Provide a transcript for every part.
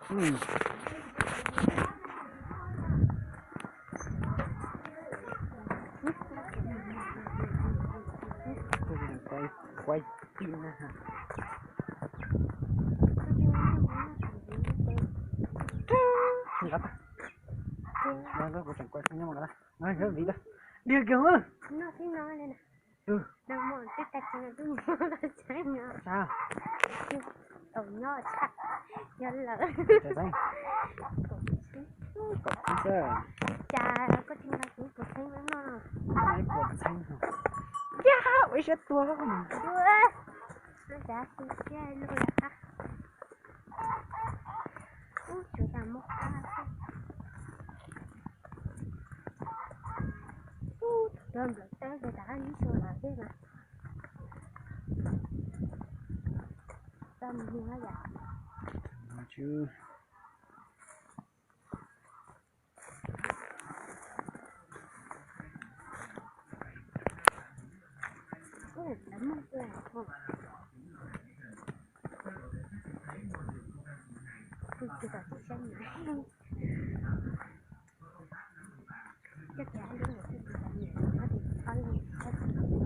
Tus kuv kuaib tib na. Kuv tseem kuaib tib nyob na. Diag kiag. Yog ua siab tuag. Tau nplawm teb ces tas ib xyoo lawm thiab mas. Tau mus yom.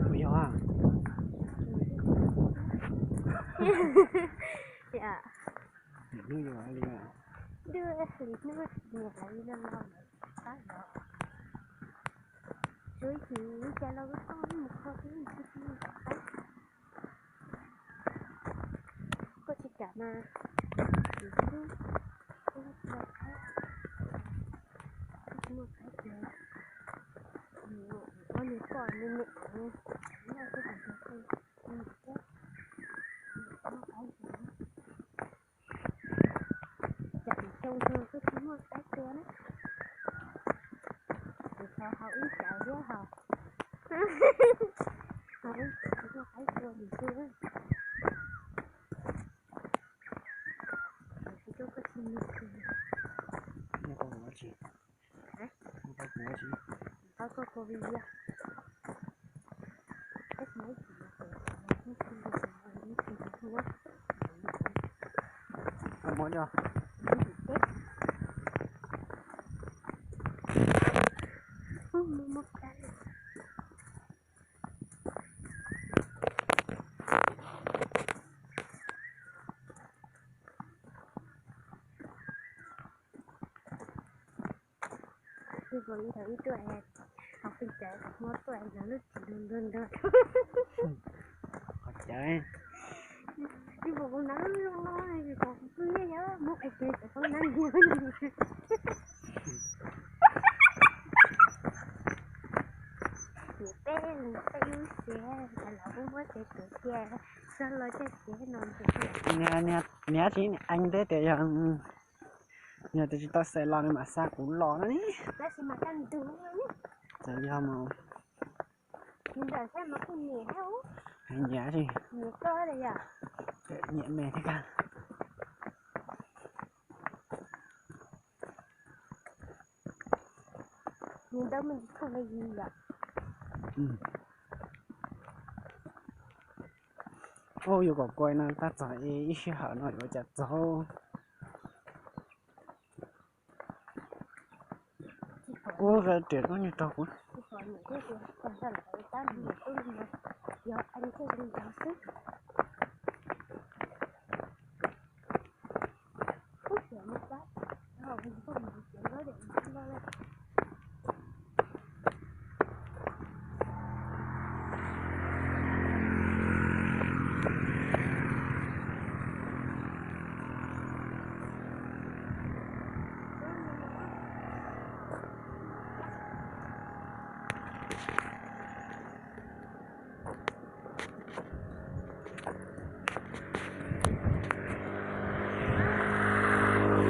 Kuv yog a. Hnub yog li, hnub niam hais li no los qab los. Tsuav ib chim li cas los koj mus kho peb ib chim. Koj tsis kam mas, kuv tsis muaj qaib, kuv tsis muaj qaib ces ob niag poj niag niam noj xwb, hais tias kuv tsis muaj qaib ces Cas tim xyoo no twb tsis muaj qaib tua na. Kuv xav haus ib xyaw thiab haus, haus ib xyaw tsis muaj qaib tua tim xyoo. Kuv tsis tau koj tsis mus. Nyob tau kuv ua tsi? Nyob tau kuv ua tsi? Tau koj covid yog. Koj muab cov Twb vau ib thaum ib tuaj, haus pheej cawv muab tuaj ntawd lub txiv ntuag ntuag. Qhov cawv. Twb vau kuv hnov zoo no, kuv twb nyob nyob muab qhov cawv tawm hauv hnab ntiag. Niam peb peb lub txiv, cov laus muab muab tes tuav kiag, txog los coj txiv no. Niam, niam tsis eev thiab tias yog, yog tias tsis tau xav los nws mam xa kuv los no ne. Tab sis mas kaj ntug ne. Txawm yog mas. Nws ntawm thiab mas kuj nyiam thiab. Nyiam thiab. Nyiam koj thiab yom. Nyiam me thiab kag. Nws ntawd me ntsis txog me yis yom. Ub, yuav kom kuv no tab txog ib sij hawm no yuav cas txog. Ub, riam lub nyuag rau kuv.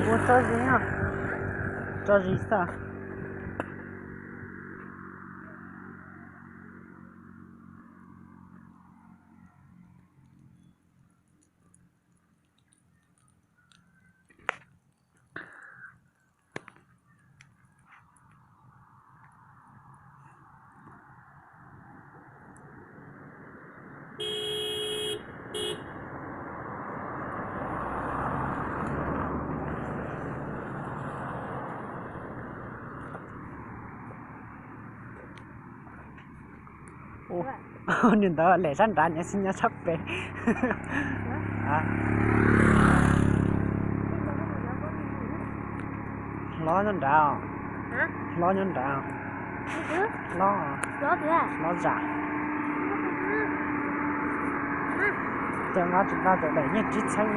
Ua tso zis no, tso zis xwb. Niag ntawd lem sab nrad nyob xi nyob sab pem. Hlob nyob nrad. Hlob nyob nrad. Hlob, hlob zam. Cov nqa tsis tau cov daim nyiaj tsib txheeb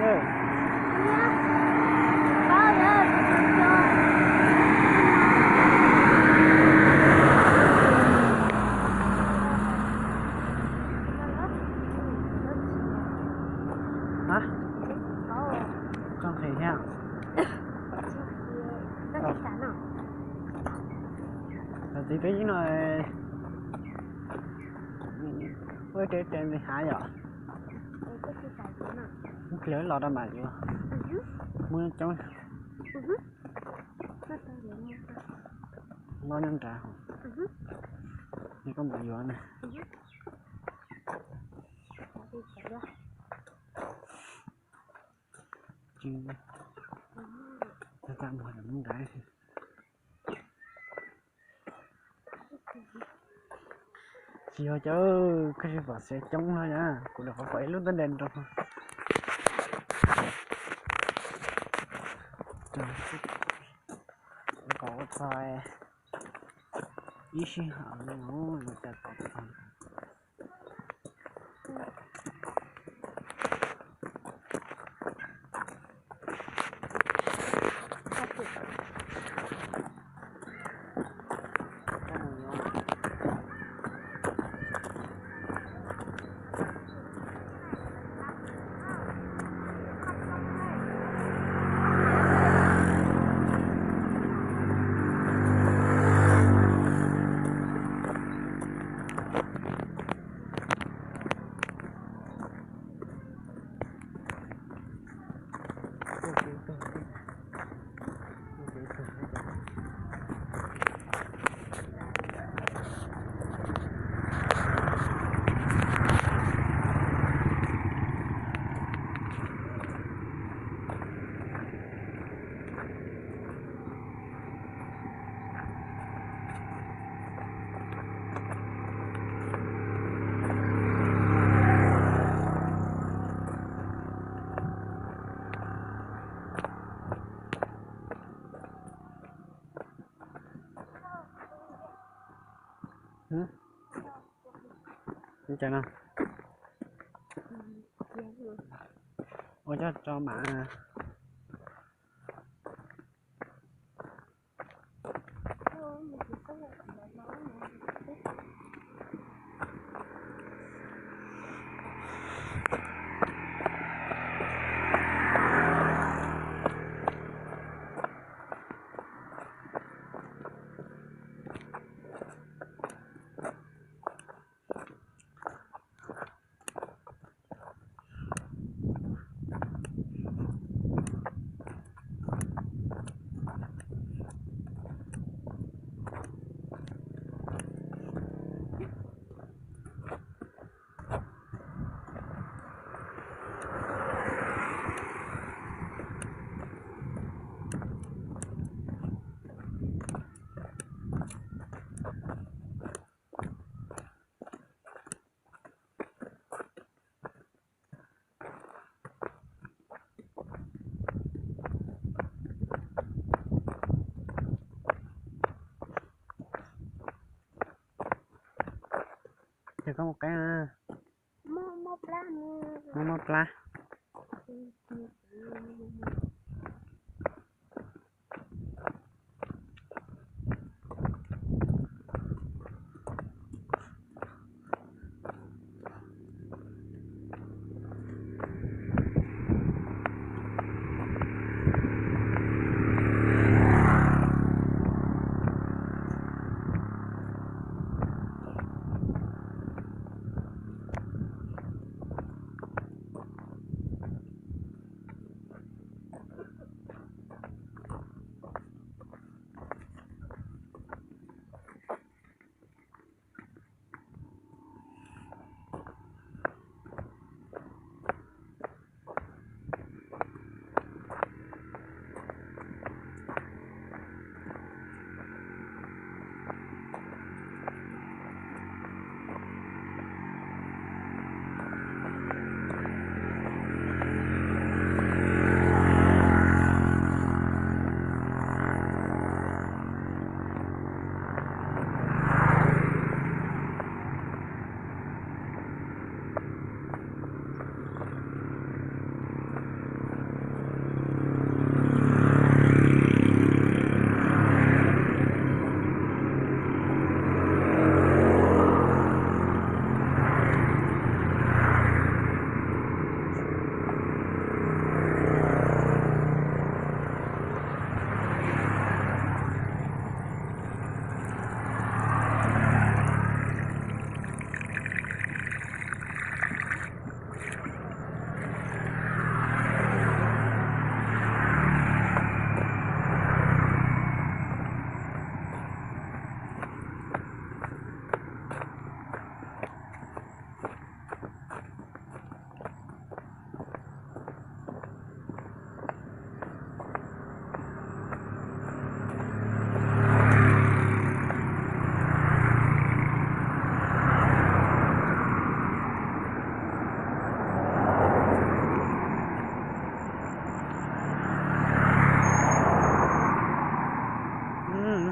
na. Koj nqhis thiab. Thaum txiv peb ib no ua rau tes nqis hav yom. Pliag los rau mam yuav. Muaj coob. Los nyob nrad, es koj mam yuav na. Tsis, txaj muag lawm mus nrad. Tsis yog cov koj tsis pom xev coob no na, kuv rov qab pom ib lub ntab nra nroo. Nkaum txog ib sij hawm no cas tau txog. Cas no? Ua coj tso mam. Ces koj mus qeeb, mob mob plab.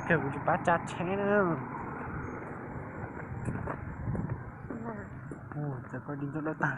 Kawg kuv tsis pab tsa tsheb na. Txawm koj di ntxuav dawb tag.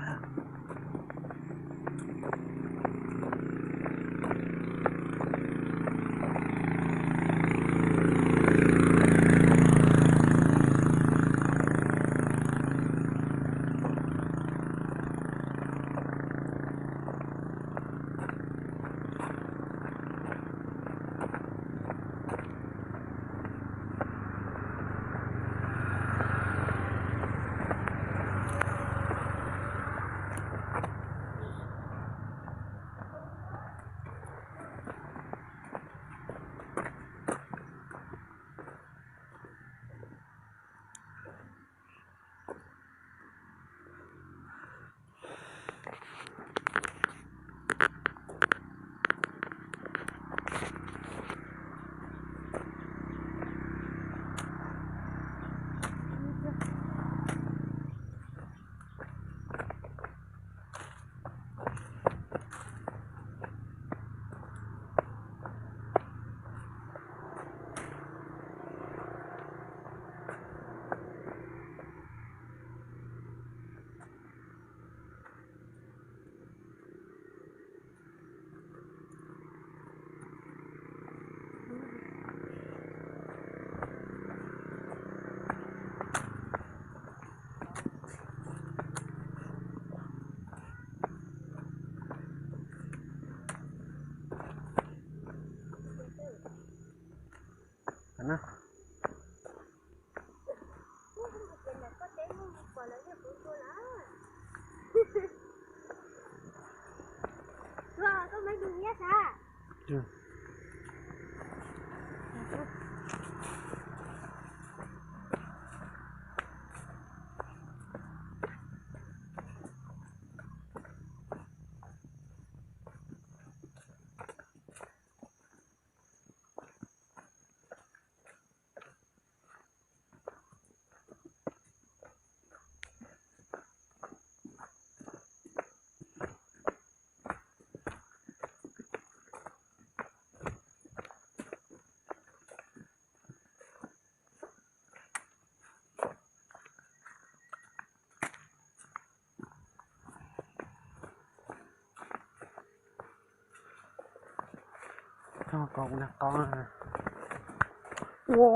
Ua,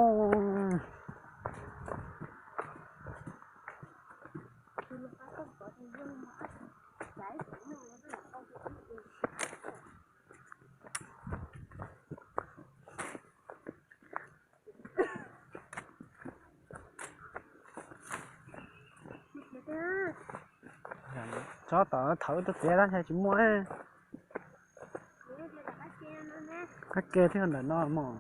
tsob tom thawv tuaj txiav tab sis tsis muaj. Qab ke thiab ntawm no mog.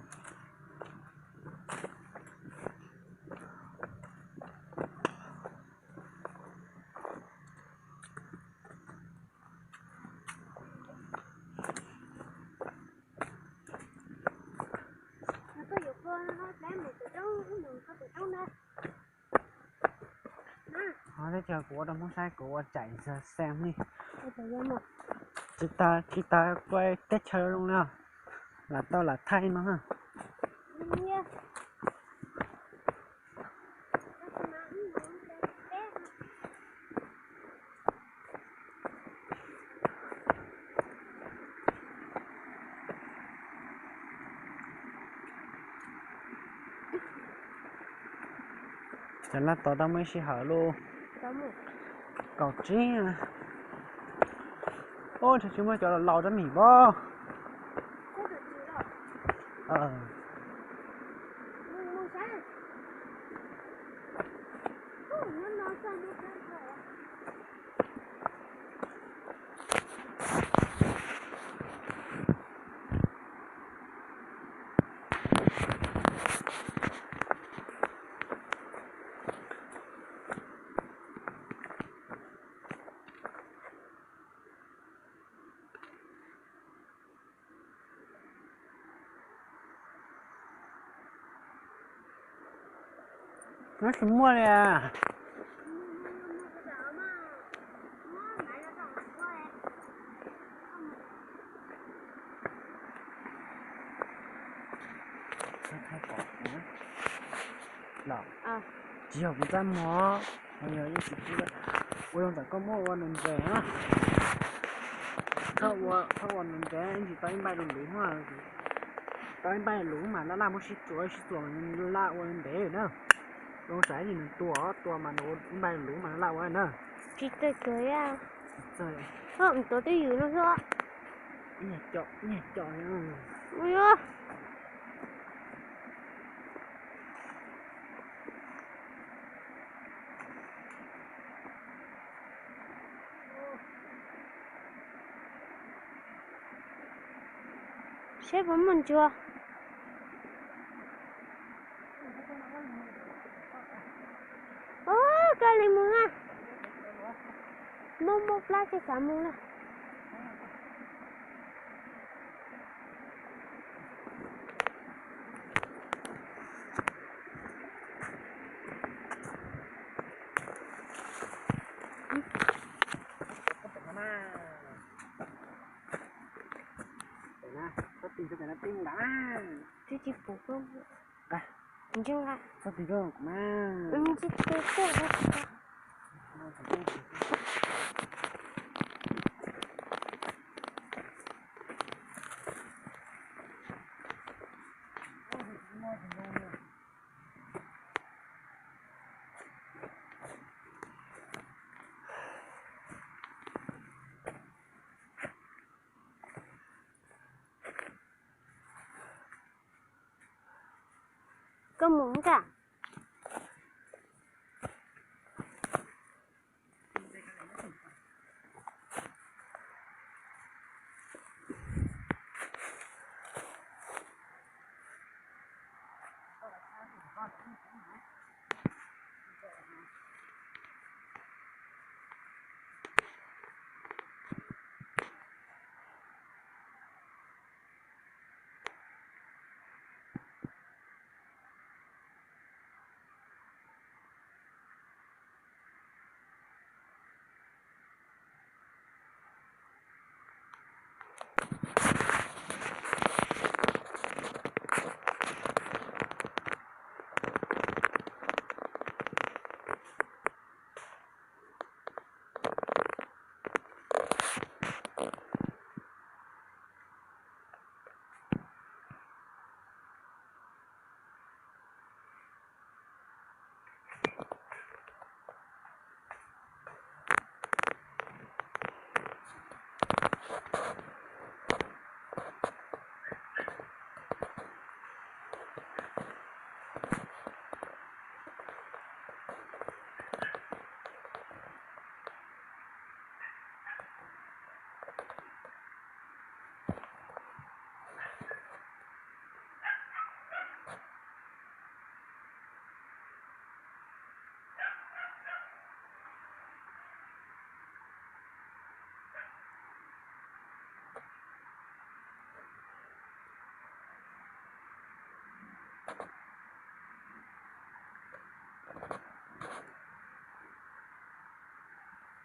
Ho teb chaws kuv ua rau Hmoob saib, kuv ua tsaim xeem li. Tsis tas, tsis tas kuv teb chaws zoo li, lam tau lam thaij no. Cov laj tos tau muaj ib sij hawm lauj. Kaum tsib. Ub, ntshe tsis muaj cov laus laus rab mim pob. No tsis muaj li as. Los, tsis yog kuv txaj muag, yog ib tsis ua zoo tam koj muab ua nws ntes na. Txhob ua nws ntes, ib ntsis tau ib npaij luv luv, tau ib npaij luv mas laj laj muab sib txuas sib txuas mas laj ua ntev na. Zoo tsam ib ntsis nws tua tua mas nws ua ib npaij luv mas laj ua na. Tsis txawj tuag, tuag twb ywm no xwb. Ib nyuag co, ib nyuag co. Seb puas muaj ntsuag. Ub, koj li mus na. Muaj muaj plab ces xav mus na. Twb tsis pum koj. Tsis nqa. Txhob tig koj mas. Tsis tig koj. Koj mus nka.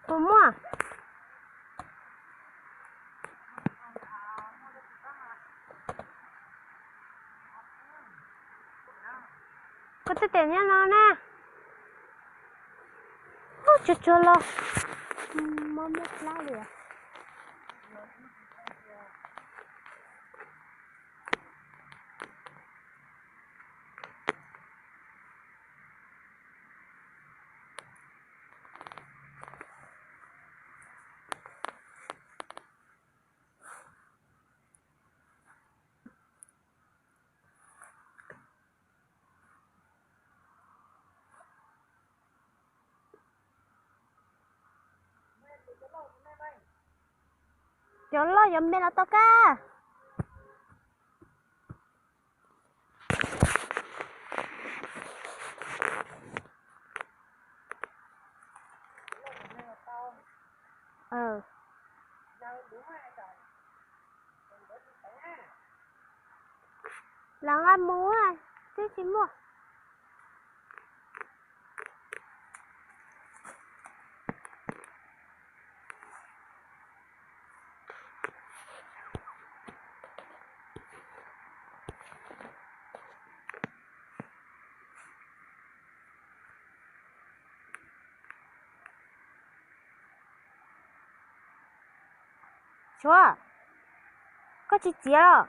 Puas muaj? Koj twb tias nyob no na. Ub, tsuag tsuag los. Mob mob plab li. Cov loj yuav me los tau kab. Los nqa mus, twb tsis muaj. Tshuav, koj tsis txiav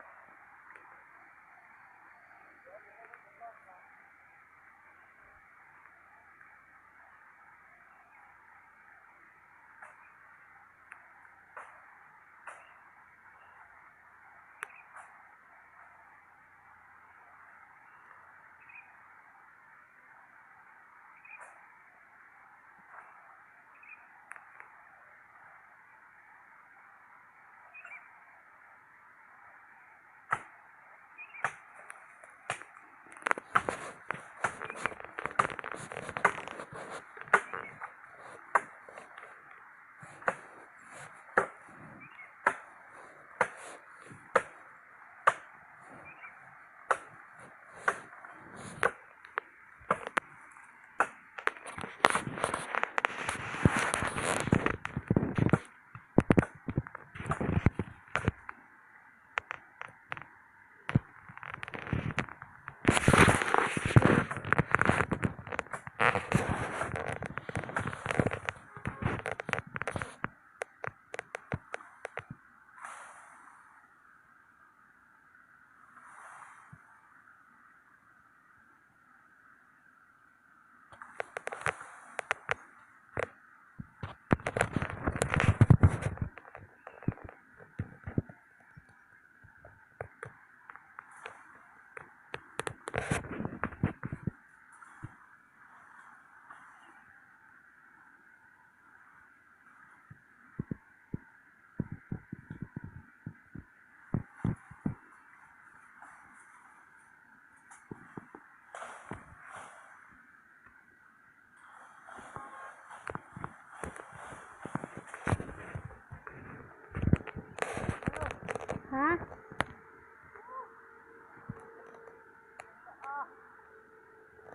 los?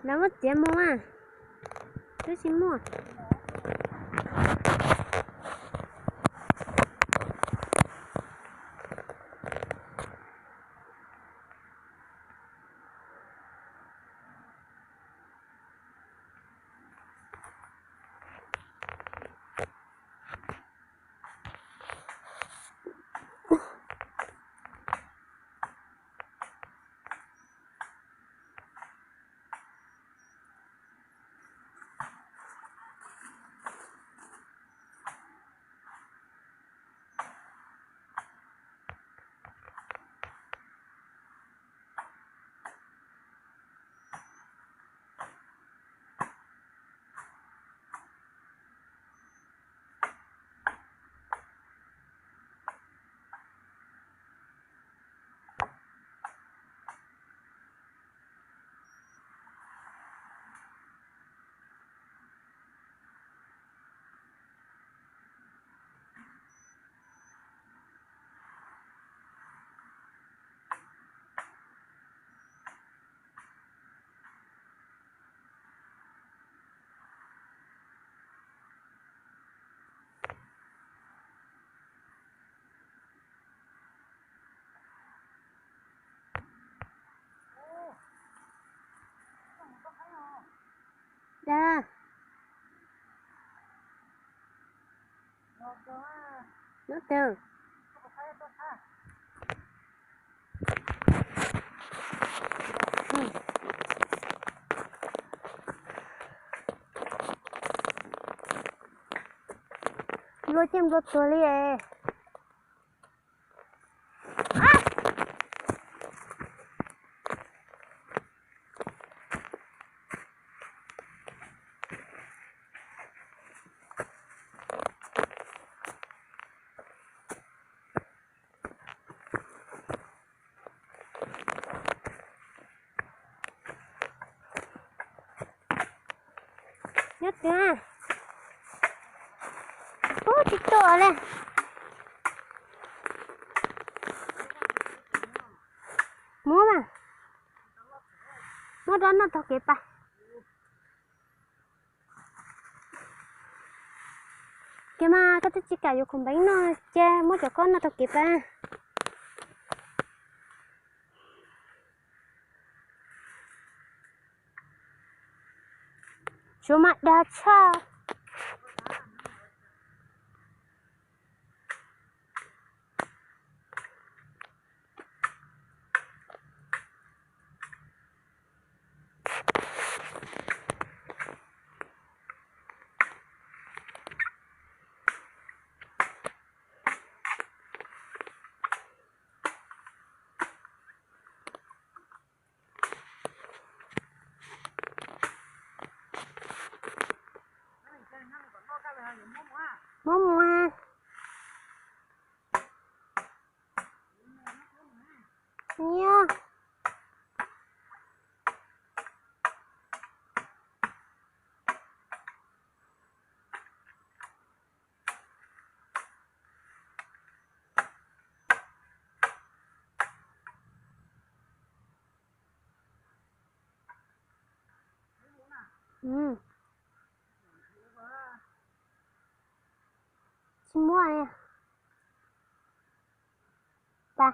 Lawv muab txiav mus a, twb tsis muaj. Dag. Nyob twg? Nplua ciaj nplua tuag li es. Nyob twg? Ub, tsis tuaj li. Muab mas, muab rau noj taug kev pas. Ces mas koj twb tsis kam yuav kuv npeeb no, ces muab cov koj noj taug kev pas. Tshuav mas dag tshaj. Nyiaj. Tsis muaj. Pa.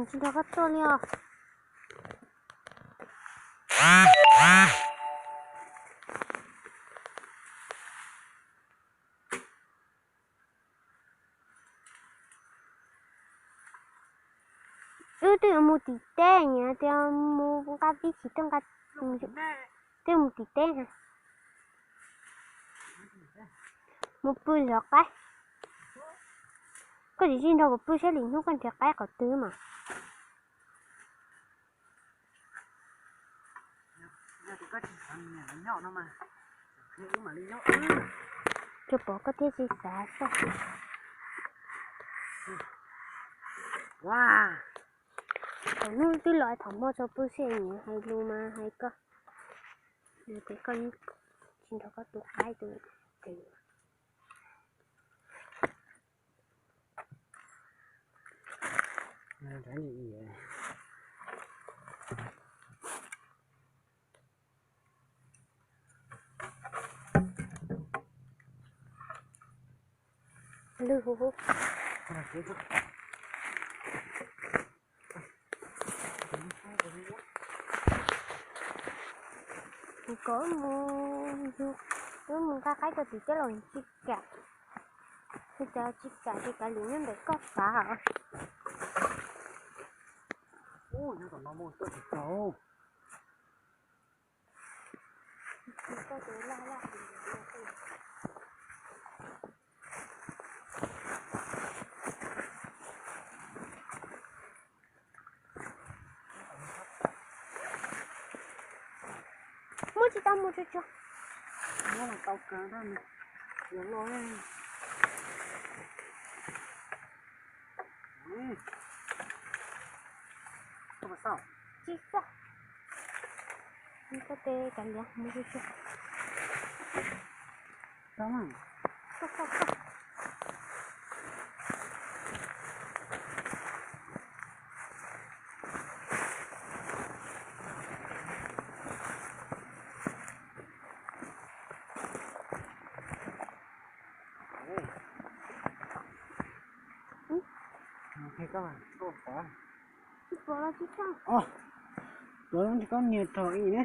Tsis nrog koj tuaj li os. Wb twb mus tim teb, nyiam tias mus nqa vij tsis tuaj nqa, twb mus tim teb, mus pw zov qaib. Koj tsis nrog kuv pw saib lwm hnub koj nrhiav qaib qhov twg mas. Tsuas pom koj thiaj tsis xav xwb. Thaum hnub twb los thaum hmo tso pw xwb, nyiam hais lus mas hais koj. Nyiam tias koj tsis nrog koj tus qaib tus. Lwg hu hu. Koj mus, wb mus nqa qaib rau tim teb los tsis kam. Tsis kam, tsis kam ces kav liam nyob ntawm koj xav os. Muab tsis tau mus tsuag tsuag. Muab los tau kawg ntag, yuav loj. Tsis txog. Koj tes kav liam mus tsuag tsuag. Tuav los tsis koj niag rog ib ne.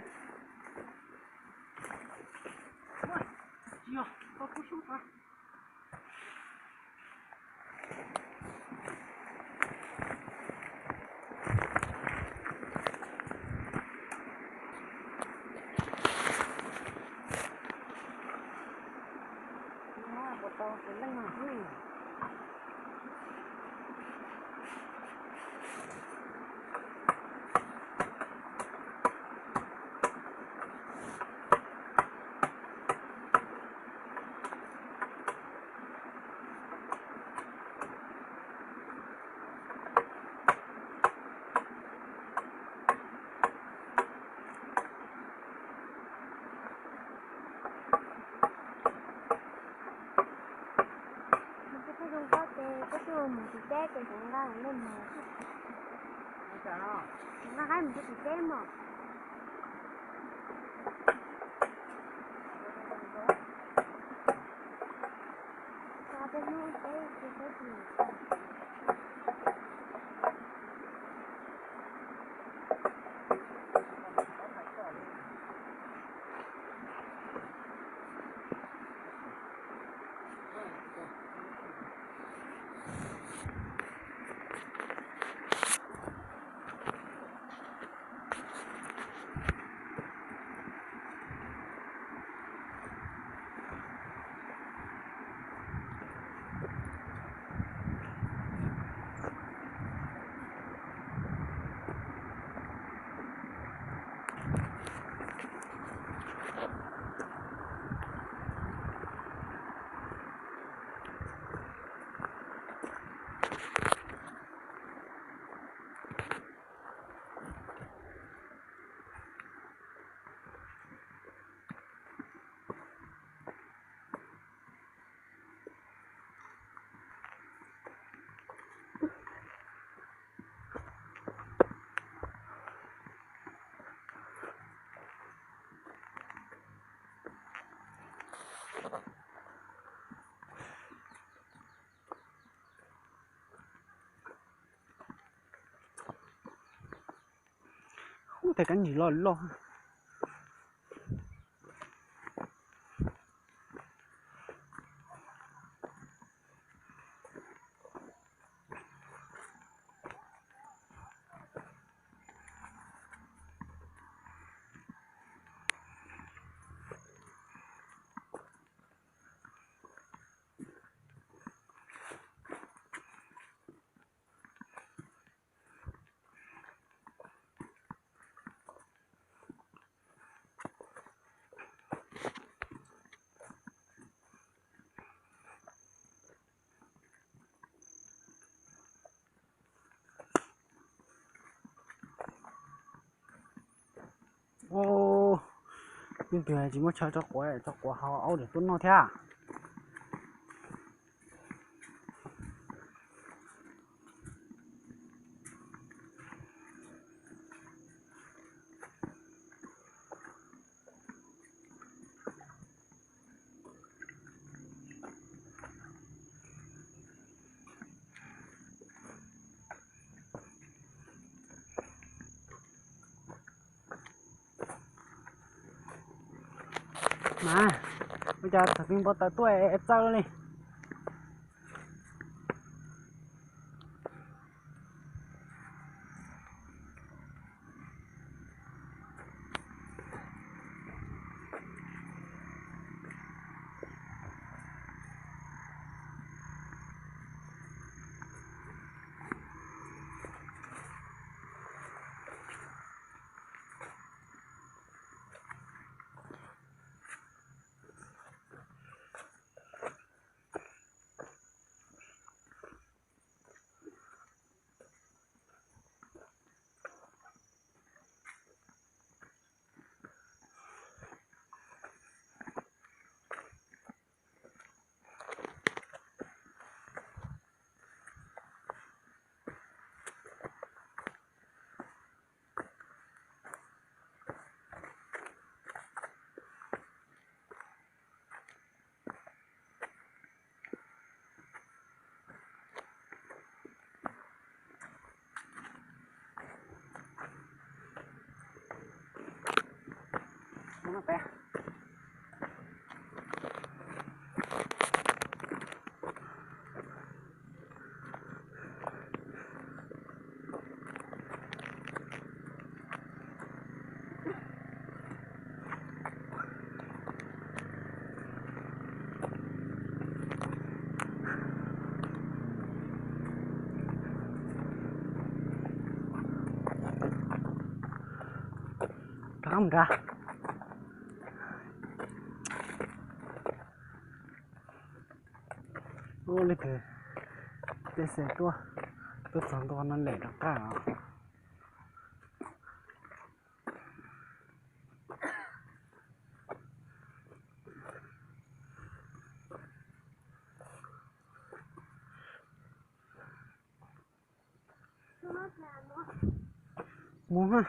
Koj zoo koj ces koj tuaj mus tim teb ces kuv nqa nej mus. Nqa qaib mus rau tim teb mog. Tej kab ntsis loj loj. Leej twg tsis muaj chaw tso quav, tso quav hauv aub tuaj noj thiab. Mas, ua cas thaum twg npau taws tuaj es txawj li. Rov qab mus nrad. Ua li twg tej xe tuaj, tuaj txog ntua no lem rov qab os. Mus na.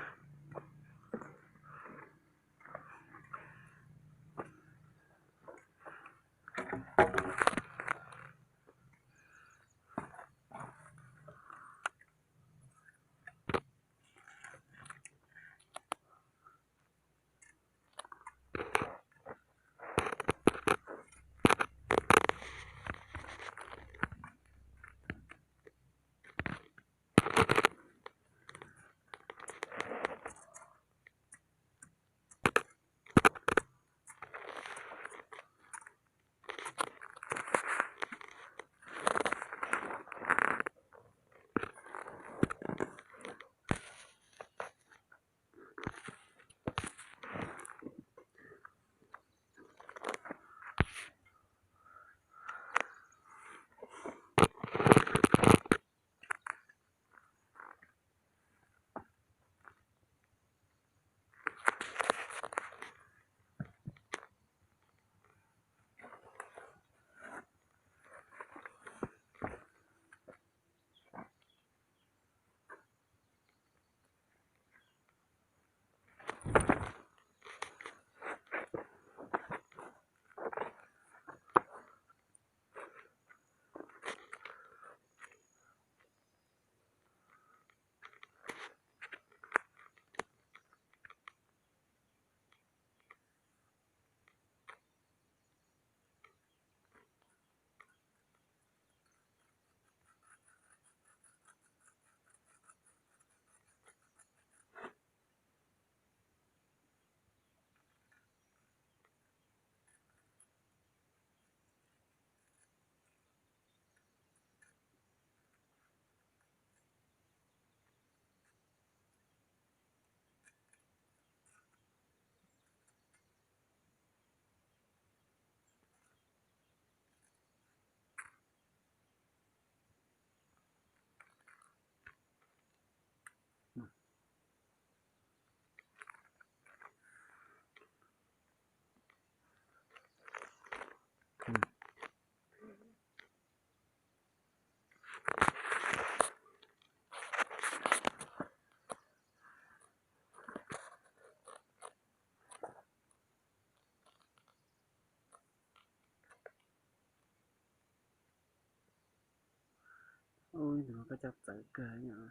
Ub, tus no koj coj txawv kawg yom.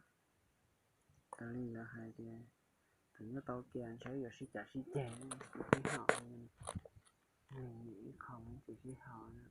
Raws li lawv hais tias tus nyob tau kiag ntshe yuav sib cav sib ceg, sib hom, ib qho tsis sib hom na.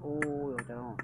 Ub, yuav cas.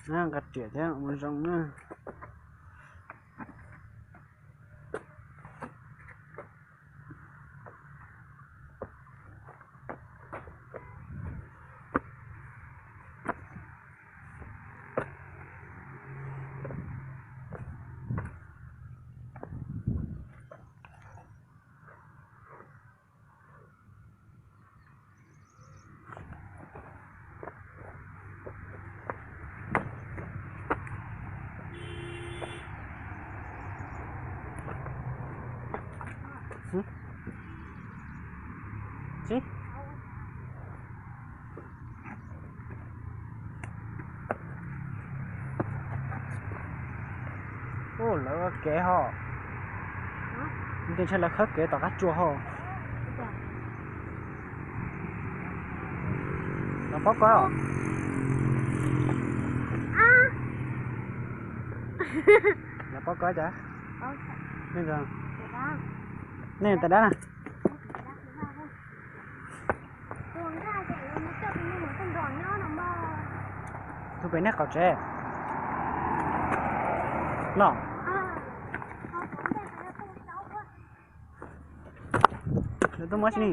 Nqa riam thiab mus zoo na. Ub, lawv kev ho. Nws tias ntshe lawv khawb kev tom qab tsuas ho. Lawv paub koj. Lawv paub koj cas? Nej tais dab na. Tus pem nej qaum tsev no. Lawv tuaj muab tsis ni.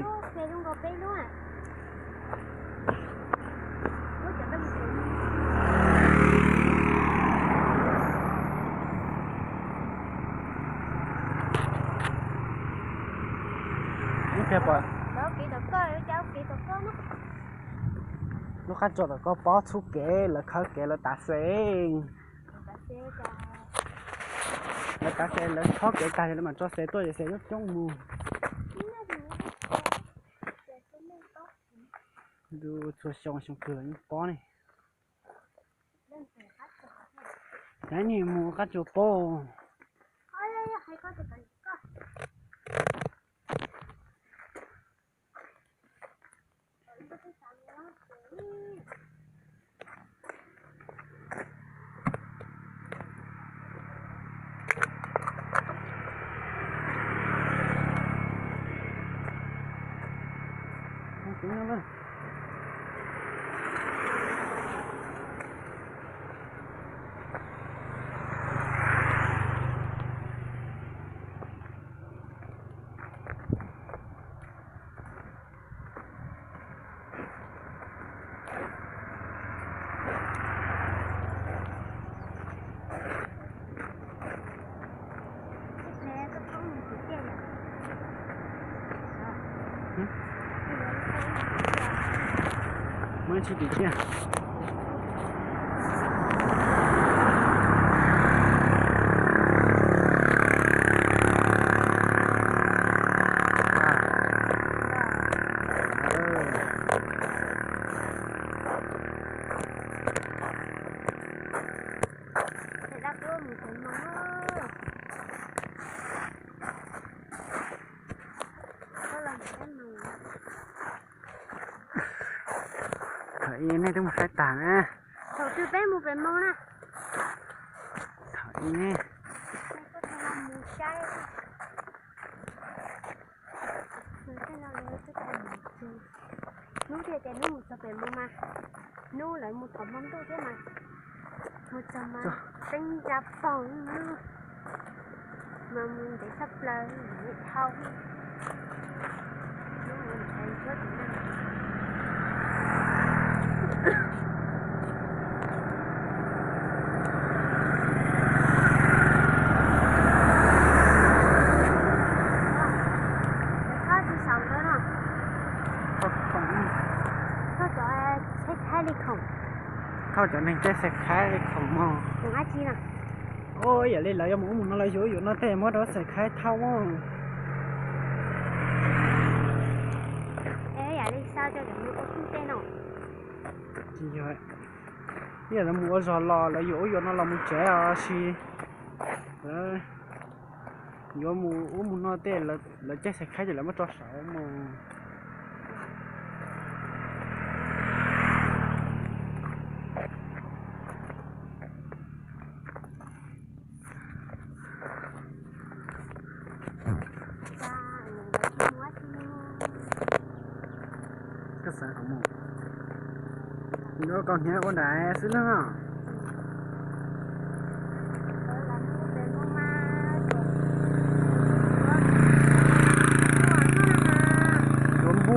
Ib pliag pom lub qab tsuas tom koj pob txhub kev, lawv khawb kev lawv tav xes. Lawv tav xes lawv thob kev tag ces lawv mam tso xes tuaj ces xes coob coob mus. Txhua xyoo xyoo twg los yeej pob ne. Neb mus qab tsuas pob. Muab tsis tim tiag. Thaum ib nej twb mus saib tag na. Thaum twg peb mus pem Hmoob na? Thaum ib. Hnub tiag tias hnub mus txog pem Hmoob mas, hnub lawv mus tom hmo ntuj thiab mas, mus txog mas teeb ntsa paug hnub mas mus ntev tshaj plaws dhau. Thauj tsis saum ntawd no. Thauj cov tsheb khaib li khoom. Thauj cov neeg caij xais khaib li khoom mog. Ua dab tsi no? Ua yam li lawv yuav mus ub mus no, lawv yuav ub yuav no tej muab rau xais khaib thauj mog. Es yam li xav cov mus ua tub tej no. Tsis yog, ib yam li mus ua zog los lawv yuav ub yuav no los mus tsev os sis lawv yuav mus ub mus no tej lawv caij xais khaib ces lawv muab tso saum mus. Koj xav kom mus, yuav koj hniav ua nrad xwb na.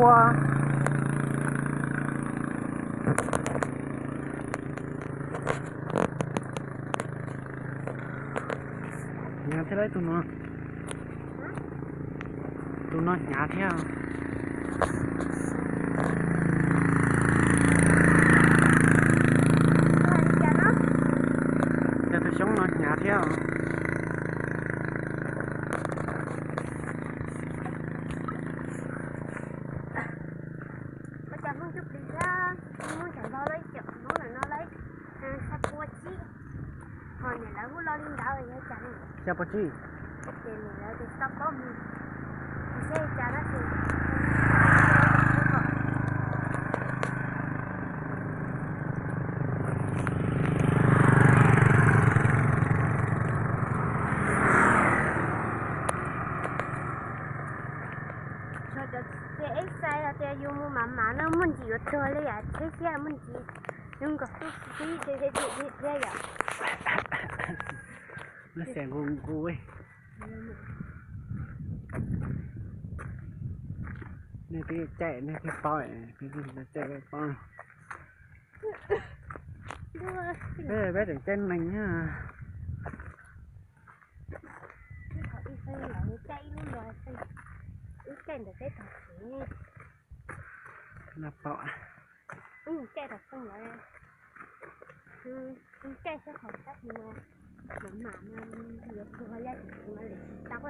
Ua, hnyav thiab lauj tus no. Tus no hnyav thiab. Cov tus xyoob no hnyav thiab. Ua cas Hmoob cub plig thiab, Hmoob cov laus lawv ib co Hmoob lawm no lawv xya pua tsib, ho niam lawv kuj lo li ntawd yog cas ne? Xya pua tsib. Ces niam lawv tus tau paub mus, seb cas tab sis tias yus mus mam mam no muaj ntsis yuav tuag li yam tsheb siab muaj ntsis, yus nkaus xub xib thiab yom. Lub xeem nqus nqus. Nej twb caij nej thiaj paub, caij paub. Peb tseem caij neeg. Ib caij ntawm peb tog kev ne, no pom, caij tau xeeb lawm, caij sab qhov sab no, mam mam no yuav tuag yaj tsis tau.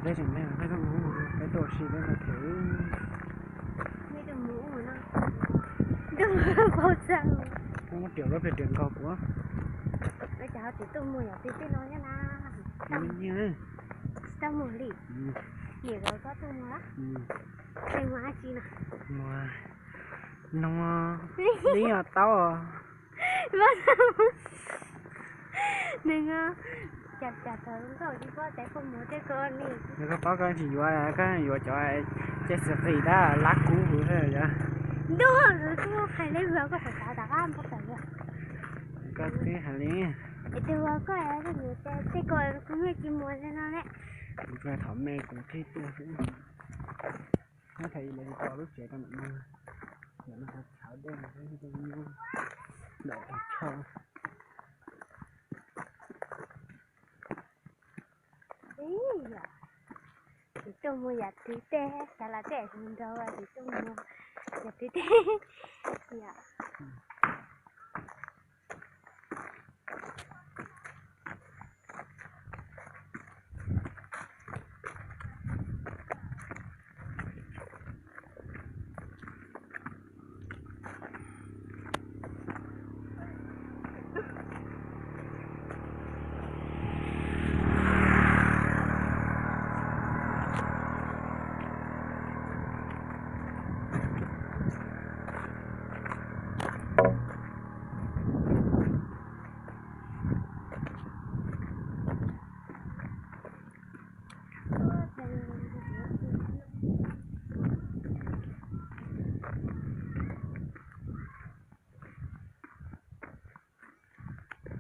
Peb tseem me, peb tuaj ua si peb no them. Muab riam lub plig riam nkaus kuv. Tsis tau mus li. Niam lawv koj tuaj mus, mus noog, ib yam tau. Nws, cas cas thaum nkauj tsis paub tes koj mus tej ko ni. Nws koj paub koj tsis yuav, koj yuav cov caij xwm qis tab lab kub yom. Ntuj, kuv hais li koj xav xav tom qab npau taws. Koj twb hais li. Es tus uas koj tej ko kuv yeej tsis mus li no ne. Kuv thaum me kuv thiaj tuaj xwb. Nyob thaum ub lawv tsis tau lub tsev rau ntawm no, ntawm no txhawv dej, nyob ntawm qhov chaw. Ib, tsis tuaj mus yam twg tej, xav los tej mus nrog, tsis tuaj mus yam twg tej.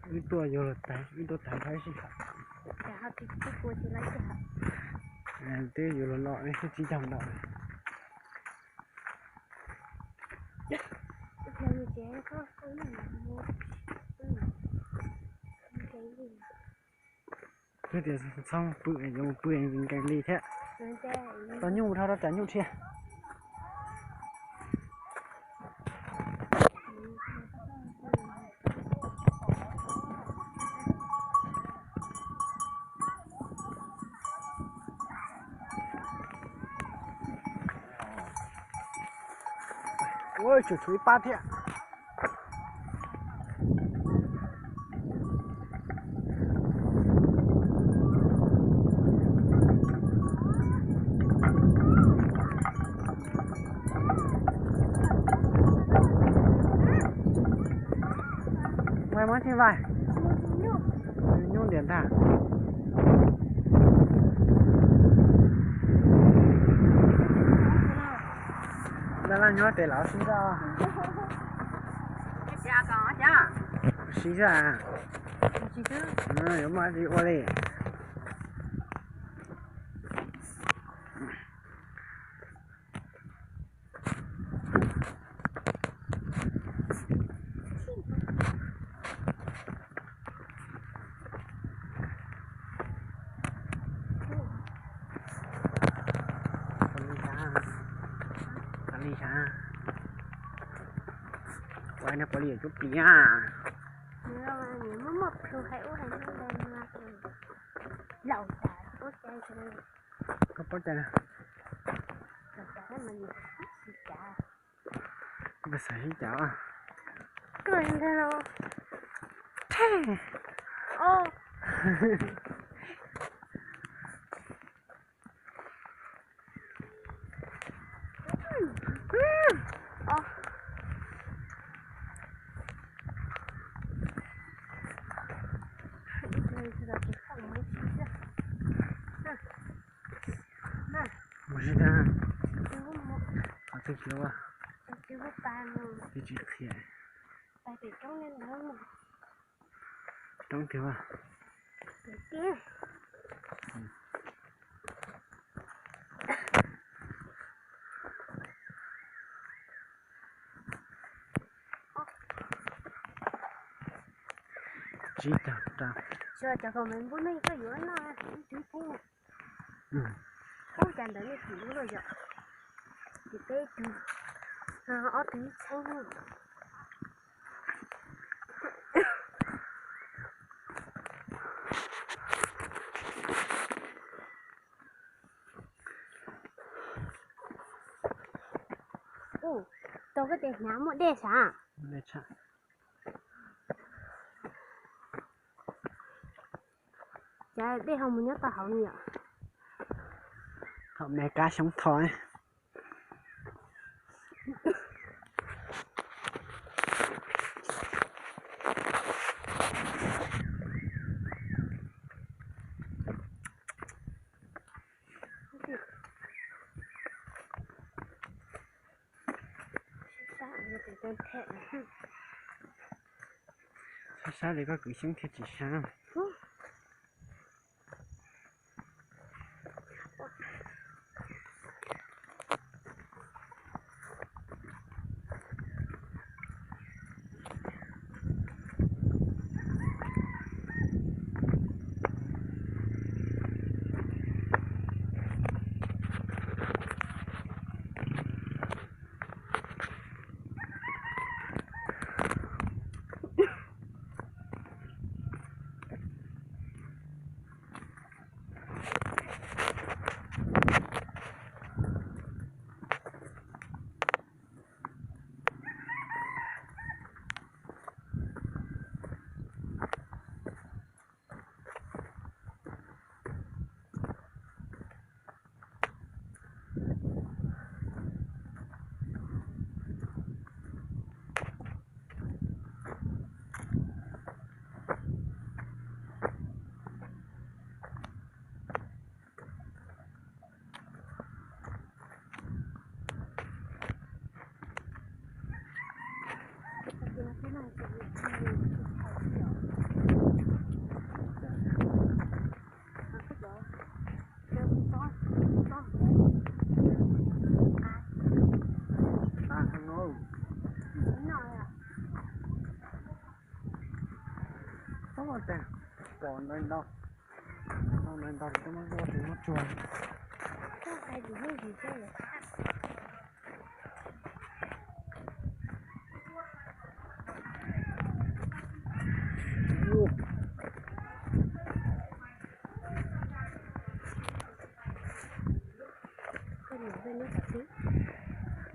Wb tuaj yuav luag tag, wb tuaj tag nrho ib sij hawm. Twb yuav luag los ib tsib caug ntawd. Twb tias txhob pw, yuav mus pw nkees li thiab. Tau nyuj dhau rau tsam nyuj dhia. Ua tseem tshuav ib pab thiab. Muab tsis vais, nyuj ntiav ntag. Dab laj nyob tes laus sib zog. Sib zog, yuav muaj dab tsi ua li. Ua no puav leej yuav cub plis na. Koj paub cai na. Koj xav sib cav. Mus sib tag, qhov twg tsis ua, twb tsis qhia. Roob tiag. Tsib caug rau. Cov comment npub nej koj yuav noj ib tug pub. Ub, cas ntawd nej tsis ub los yom? Ces peb tug, ob tug ib txheeb. Ub, tau koj tias hnav muaj dej sav. Cas dej ho mus nyob tau hauv ni yom? Thaum me kab xyoob tho. Sab sab li koj kwv xyoob thiaj tsis sab. Pom ntau ntau, ntau ntau twb muab tsuag.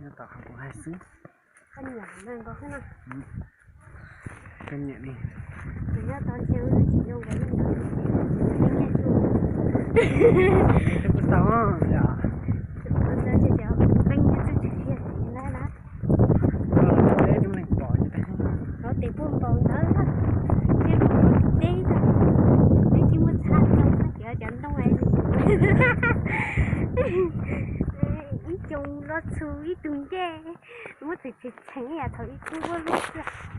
Nyob tom qhov kuv hais xwb. Koj nyiam li. Twb tsis tau yom. Peb coob leej pom ces peb. Rov tes puag npaum ntawd. Twb tsis txheeb ib yam thaum ib kub ua lub xwb.